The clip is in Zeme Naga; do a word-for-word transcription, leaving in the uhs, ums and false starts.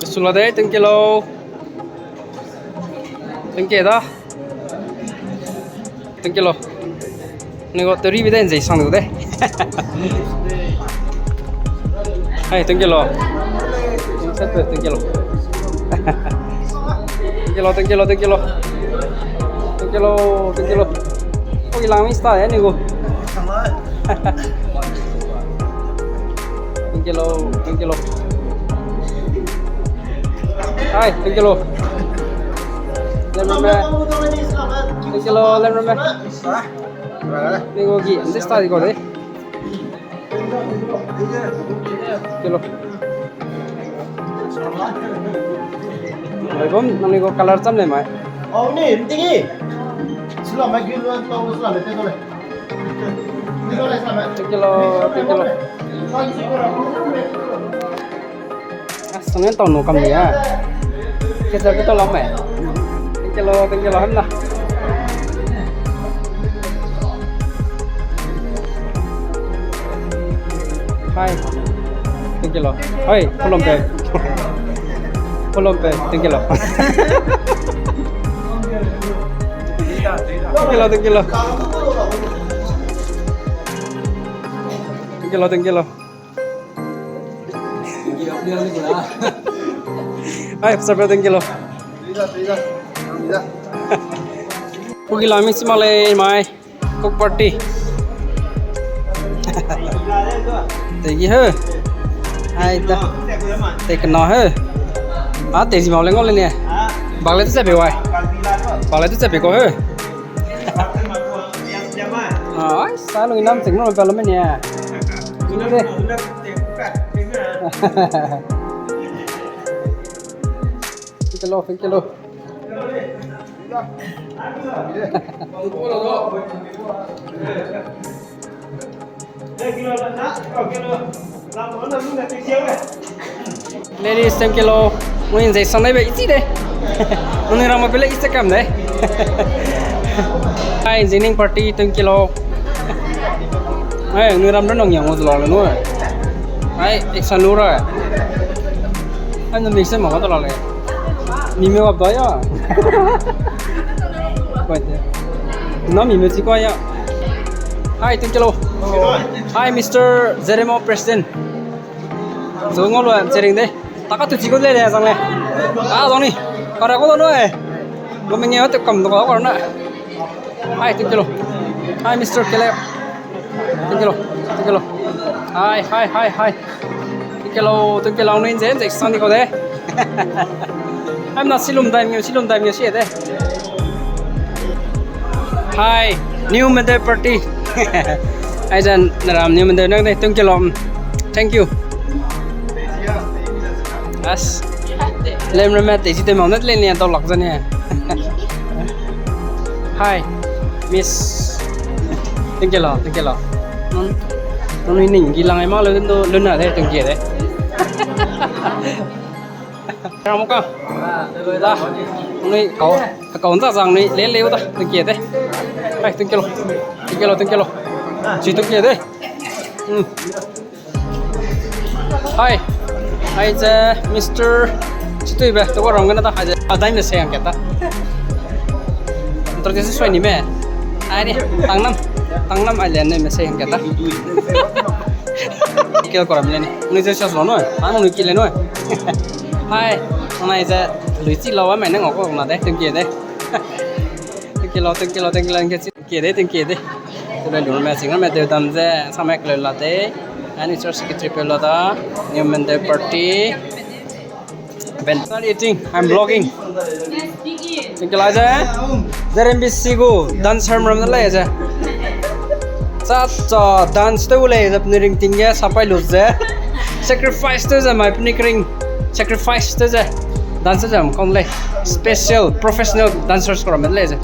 Sula de, thank you lo. Thank you da. Thank you lo. Ni go tori bi de nzei sang de. Hai, thank you lo. Thank you lo. Thank you lo, thank you lo, thank you lo. Thank you lo, thank you lo. Ogi lang mi sta ya ni go. Thank you lo, thank you lo. Hai, thank you lo. Lemrame. Thank you lo, lemrame. Ni go gi, ande sta di go de. Thank you lo. Oi, bom, nang ni go color cham le mai. Au ni, nting i. Sula mai gi lo, lo, sula le, te lo le. Thank you lo, thank you lo. Ah, sang en tau no kam ni a. Ke sa ke tau lam mai. Thank you lo, thank you lo, hem na. Hai. Thank you lo. Hai, kolom pe. Kolom pe, thank you lo. Thank you lo, thank you lo. Thank you lo, thank you lo. Hai, sir, thank you lo. Kuki la mi si ma le mai. Coke party. Tegi he. Ai da. Te kena he. A, te zi mau le ngau le ne. Bak le tu ze pe wai. Bak le tu ze pe ko he. Ai, sa lu nam ting mo pe lo me ne. Ni de. Thank you lo, thank you lo. Ladies, thank you lo. Mui nzei sang nai be isi de. Mui ram be le isi kam de. Ai, zining party, thank you lo. Ai, nui ram ra nong yang lo le no. Ai, eksan lu ra. Ai, nui mix ma ga da la le. Mi me wap da ya. Koi te. Na mi me chi koi ya. Hi, thank you lo. Hi, Mister Zeremo President. Zo ngau lo, chering de. Taka tu chi ko le le zang le. A, zang ni. Kara ko no e. Go menge te kam do ko na. Hi, thank you lo. Hi, Mister Caleb. Thank you lo. Thank you lo. Hi, hi, hi, hi. Thank you lo. Thank you lo. Nui nze nze sang di ko de. Am na silum dai nge, silum dai nge si de. Hi, new member party. Ai zan naram new member nang de. Thank you lo. Thank you. As. Lem lem te ji te mau net le ni dau lak zane. Hi, Miss. Thank you lo, thank you lo. Nang, nang ni ning gi lang ai ma lo do lo na de thank you de. Ramuka. Da. Nang ni kau, kau nza zang ni le le da thank you de. Hi, thank you lo. Thank you lo, thank you lo. Ji thank you de. Hmm. Hi. Hi, ze Mister Chitui be, to rong gana da, hi ze. A dai me se ang keta. Ntor ke se soi ni me. Ai ni, tangnam, tangnam ai le ne me se ang keta. Kel koram le ni. Nui ze sia lo no. Ang nui ki le no. Hi. Nai ze lui chi lo wa me ne ngau ko na de, thank you de. Thank you lo, thank you lo, thank you lo, thank you. Thank you de, thank you de. Tule lu me sing me de dan ze, sa me kle la de. Ani church secretary pe la da. New member party. Ben. Sorry, eating. I'm vlogging. Thank you la ze. Zeren B C gu dancer ram na le ze. Cha cha dance te u le ze pni ring ting ge sapai lu ze. Sacrifice te ze mai pni kring. Sacrifice te ze. Dance ze kon le. Special professional dancers ko ram le ze.